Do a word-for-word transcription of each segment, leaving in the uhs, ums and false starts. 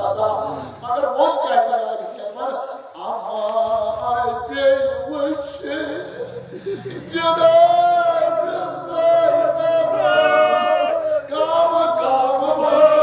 مگر وۄنۍ کیٛاہ جنابس کیٛاہ وَنہٕ؟ اما آے بیٚیہِ وٕچھِتھ جناب زینبس گامہٕ گامہٕ وٲتۍ۔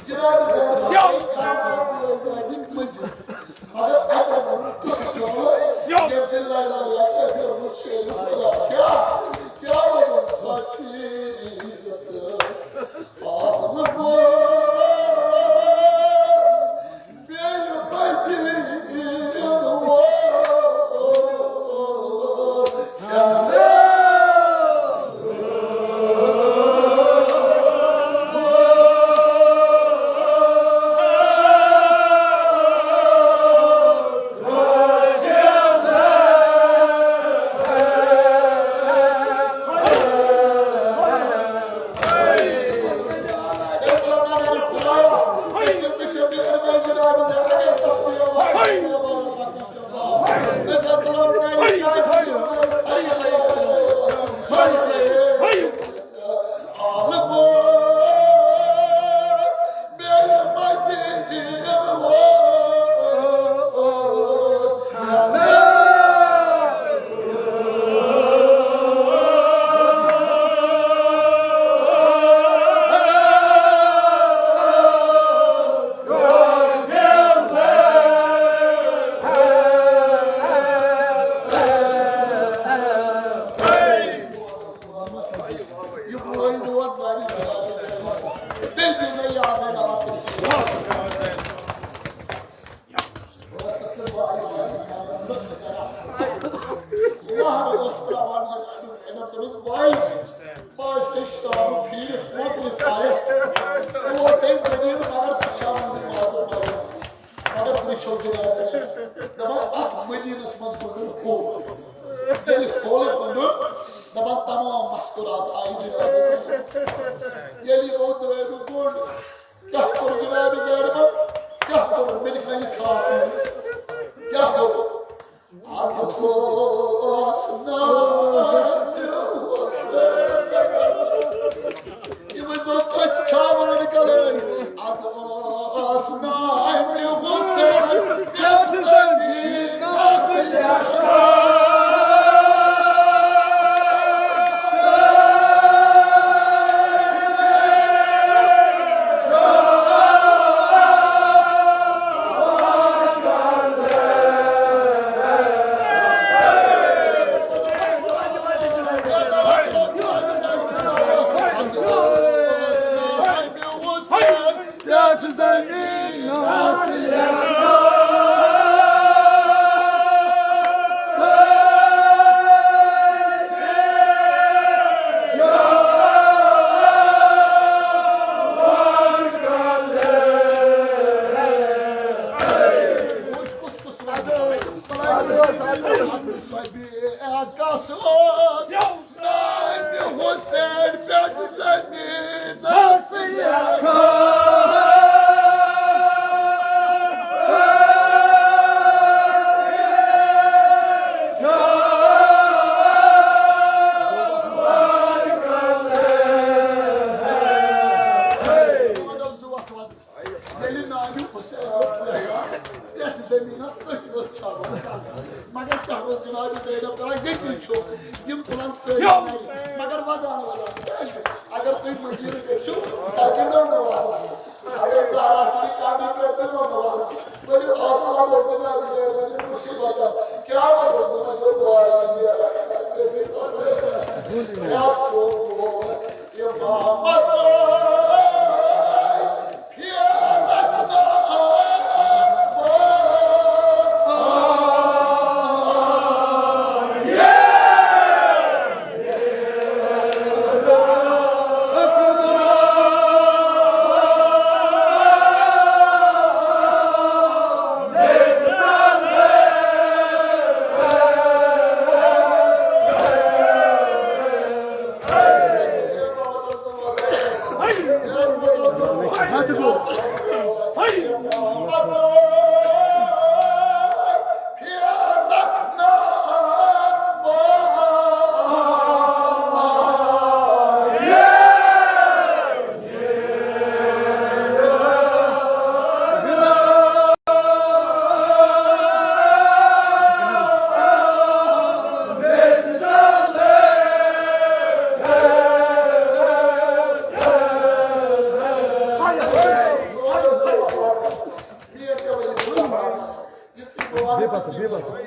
جناب زینب، مگر اگر ووٚنُن تُہۍ چلو، ییٚمہِ سۭتۍ لڑِ لڑِ آسہِ، اگر ووٚنُن سُہ ییٚلہِ خۄدا۔ کیٛاہ، کیٛاہ وَنو سفیٖد عالمس بیٚیہِ مدیٖنہٕ وول؟ لہر اوس تراوان، مگر أمۍ دوٚپُس، "بھائی، بہٕ حظ ہیٚچھناوٕ پھیٖرِتھ مۄکلِتھ آیَس۔ ژٕ اوسَے دٔلیٖل، مگر ژٕ چھَکھ نہٕ مازٕ پَران۔" مگر وٕچھو جناب، دَپان، اَتھ مدیٖنَس منٛز بَنُن ہوٚل۔ ییٚلہِ ہوٚل بَنُن، دَپان، تمام مستورات آیہِ جناب۔ ییٚلہِ یِمو دٲرِو گوٚنٛڈ، کیٛاہ کوٚر جناب زینبَن؟ کیٛاہ کوٚر؟ مےٚ دِکھ نہ یہِ خاب۔ کیٛاہ کوٚر؟ اَدٕ اوس ناو مےٚ حُسین۔ یِمَن زَن تۄہہِ چھاوان کَلٲنۍ۔ اَدٕ اوس ناو مےٚ حُسین۔ یَتھ زٔمیٖنَس یَتھ زٔمیٖنَس کس اوس نانہِ حسین پٮ۪ٹھ زٔمیٖنَس لیکھان۔ ییٚلہِ نانہِ حسین اوس لیکھان، یَتھ زٔمیٖنَس تٔتھۍ ؤژھ چھاوَن۔ زینب کران ییٚتی چھُ، یِم تُلان سٲری نَیہِ۔ مگر ودان ودان کیٛازِ؟ اگر تُہۍ مٔنٛڈِر گٔژھِو، تَتہِ دِنو نہٕ ودان۔ اگر زہرا سٕنٛدِ قبرِ پٮ۪ٹھ دِنو نہٕ ودان۔ ؤلِو آز ودو بِنا بِچٲرۍ، ؤلِو مُصیٖبت۔ کیٛاہ ودو؟ دوٚپمَس، ہے بوے، یہِ کیٛاہ چھُ؟ اِمامت۔ بیٚیہِ پَتہٕ، بیٚیہِ پَتہٕ۔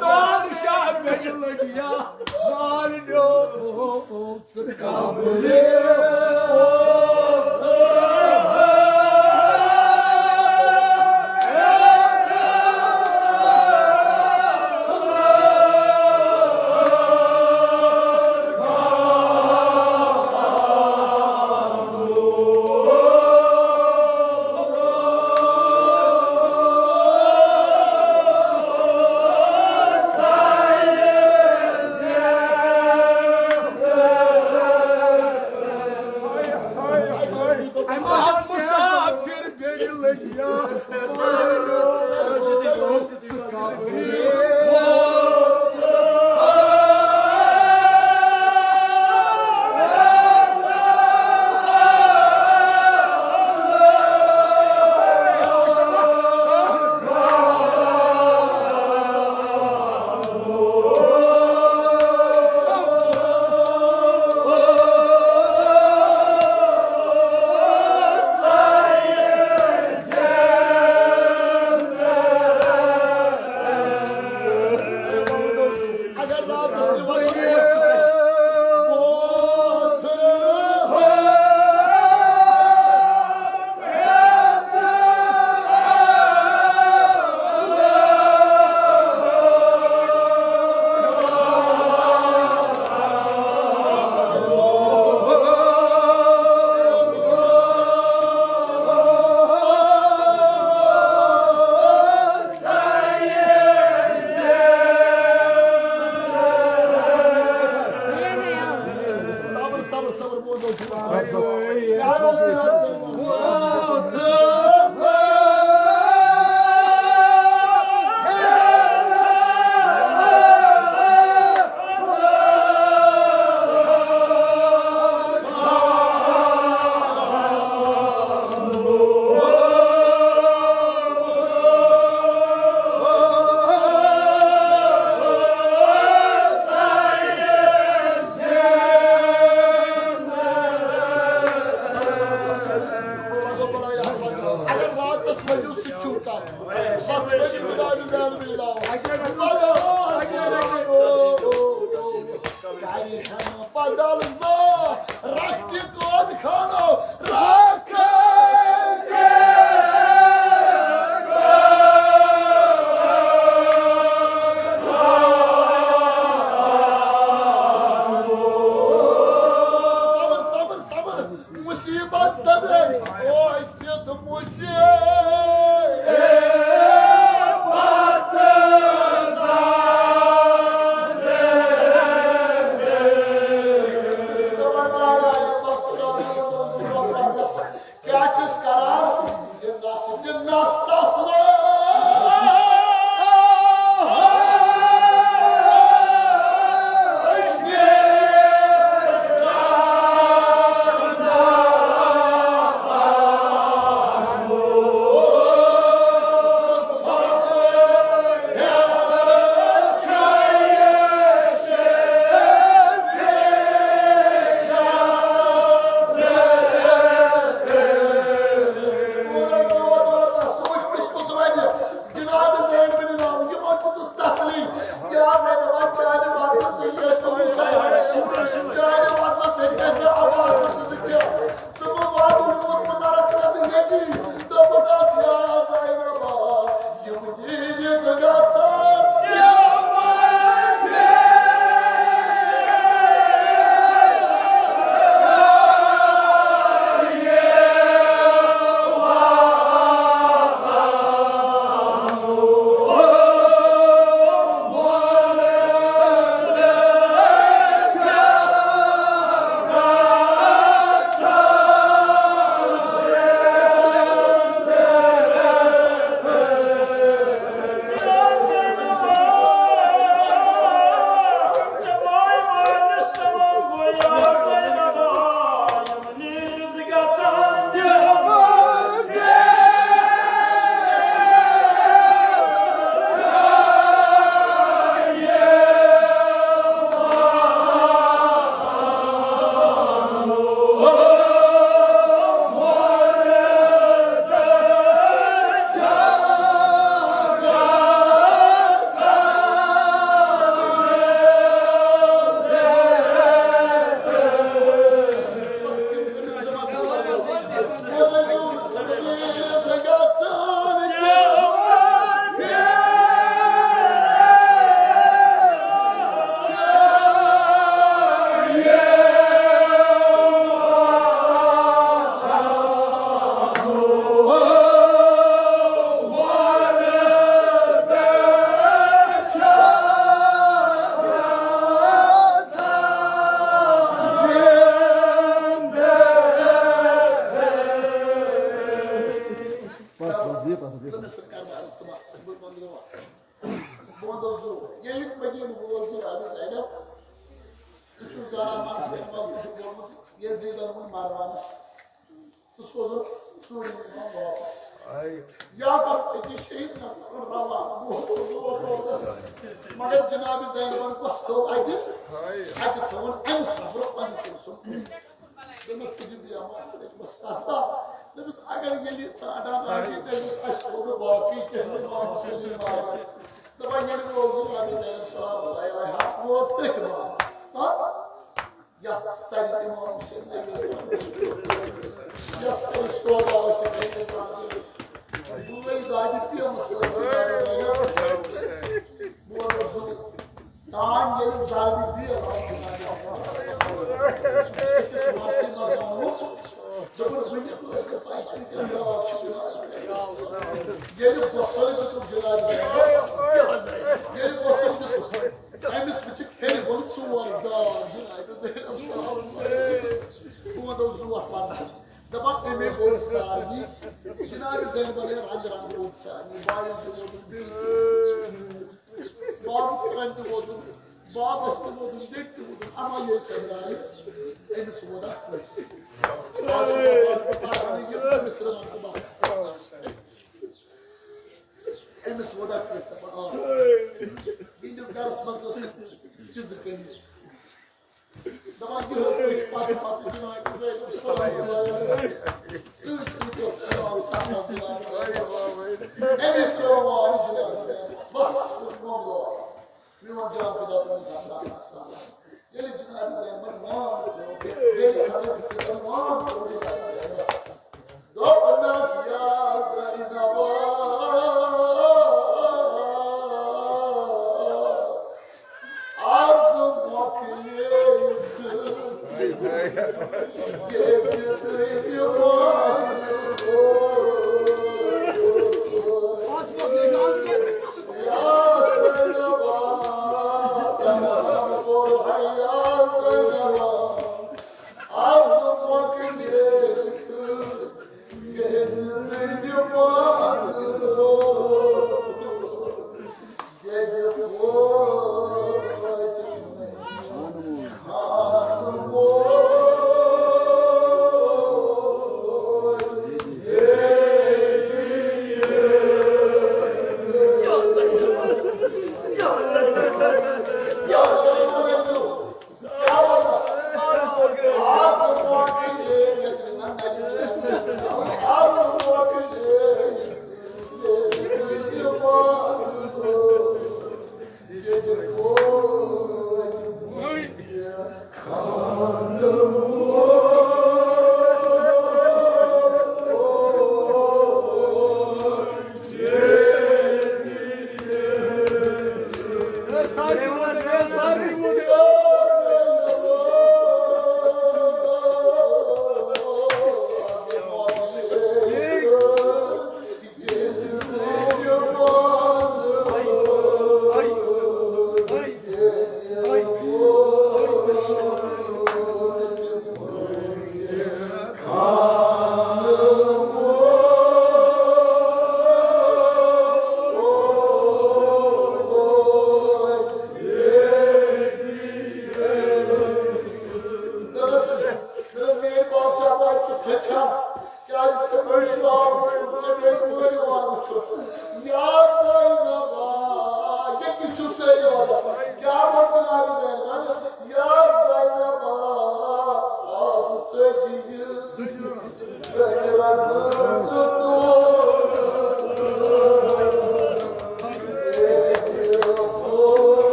بادشاہ مےٚ لٔگۍ یا مارنیو ژٕ کمرِ۔ صبر، صبر، صبر، بہت بہت شکریہ۔ اگر واتس ؤلِو، سُہ تہِ چھُو تۄہہِ۔ بس، ؤلِو، بِلال، بِلال، بِلال۔ کَرِ ہٮ۪نہٕ بدل زا، رَکھِ قٲد خانو، رَکھ۔ صبر، صبر، صبر۔ مصیبت زدے، او اسیت مصیبت۔ بہٕ وَنہٕ ضروٗر، ییٚلہِ مدیٖنہٕ وول جناب زینب، ژٕ چھُکھ زانان، منصورَس منٛز تہِ چھُ پوٚرمُت یزیٖدَن ووٚن مروانَس، ژٕ سوزُن ژوٗرِم اِمام واپس۔ یا کَرُن أکِس شہیٖد نفرَن روانہٕ، بہٕ ووتُس، بہٕ ووتُس۔ مگر جناب زینبَن کۄس تھٲو اَتہِ؟ اَتہِ تھٲوٕن اَمہِ صبرٕ، اَمہِ کُلثوم۔ دوٚپمَس، ژٕ دِ بیٚیہِ اَمانت أمِس قصدا۔ دوٚپمَس، اگر ییٚلہِ ژٕ اَڑان آسہِ، تٔمِس اَسہِ تھوٚو نہٕ باقٕے کینٛہہ، اِمام سلیٖم بابا۔ دَپان، ییٚلہِ روزُن نبی زینب سلام اللہ علیہا اوس تٔتھۍ باغَس۔ ہا؟ یَتھ سَرِ اِمام حُسین، یَتھ سَرِ شوبا ٲسِکھ، بُلٲے دادِ پیمَس ٲسِکھ۔ بہٕ وَنہٕ زُس، تان ییٚلہِ زالہِ بیل آو جنابِ أکِس وَرسہِ منٛز وَنوُکھ، دوٚپُن، وٕنہِ کٲنٛسہِ نہٕ پَے کِنہٕ کیٛاہ ناو چھُ جنابِ۔ ییٚلہِ غۄسل دیُتُکھ جنابِ، ییٚلہِ غۄسل دیُتُکھ، أمِس وٕچھِکھ ہیٚرِ بۄن ژور داغ جنابِ زینب سلام۔ بہٕ وَنہٕ زُ وَتھ وَنَس۔ دَپان، أمۍ ووٚن سارنٕے، جنابِ زینبَن ہے رنٛگ رنٛگ ووٚن سارنٕے، بایَن تہِ ووٚنُن، بیٚیہِ بابہٕ پھِرَن تہِ ووٚنُن، بابَس تہِ ووٚنُن، بیٚیہِ تہِ ووٚنُن، اَما ییٚلہِ سۄ درٛایہِ، أمِس ووٚن اَکھ کٲنٛسہِ۔ سُہ حظ چھُ دَپان، بہٕ پَرٕ ہا نہٕ یہِ، أمِس رَنٛگ تہٕ بَس۔ أمِس ووٚن اَکھ کٲنٛسہِ، دَپان، آ۔ یِہِنٛدِس گَرَس منٛز ٲس یہِ زٕ کٔنِس۔ دَپان، یِہوٚے پَتہٕ پَتہٕ جنابِ زینب سلام علیہا۔ سۭتۍ سۭتۍ اوس شام سَپدان جنابِ زینب۔ أمۍ ترٛٲو وارٕ جنابِ زینب۔ بَس، موملو۔ میون جان فدا تُہٕنٛز حق آسہِ۔ ییٚلہِ جنابِ زینبَن وان ترٛوو، ییٚلہِ حضرت فِطرَن وان ترٛوو جنابِ زینبَس۔ دوٚپنَس، یا زینب، آز مۄکلے تہٕ گٔژھِتھ یِوان۔ یا زینب، یا زینب، آز مۄکلے تہٕ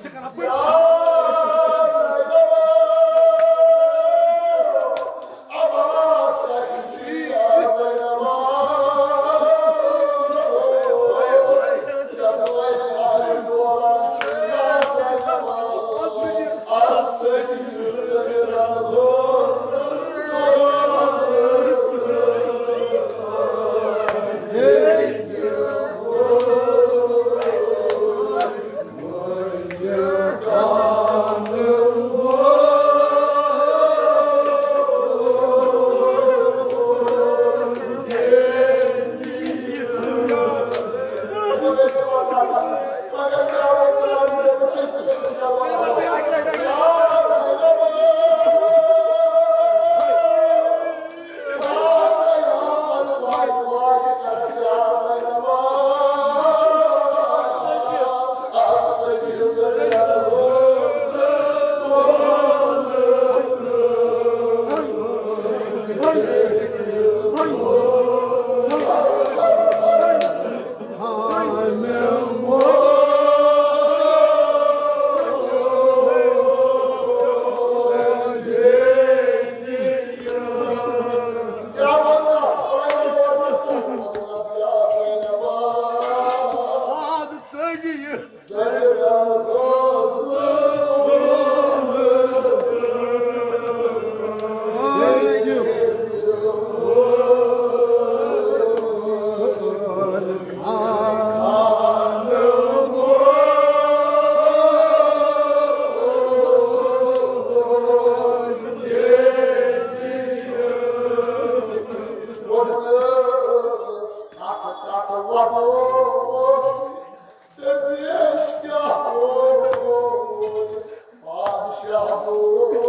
ژےٚ پیش کیٛاہ اوس بادشاہ سۭتۍ؟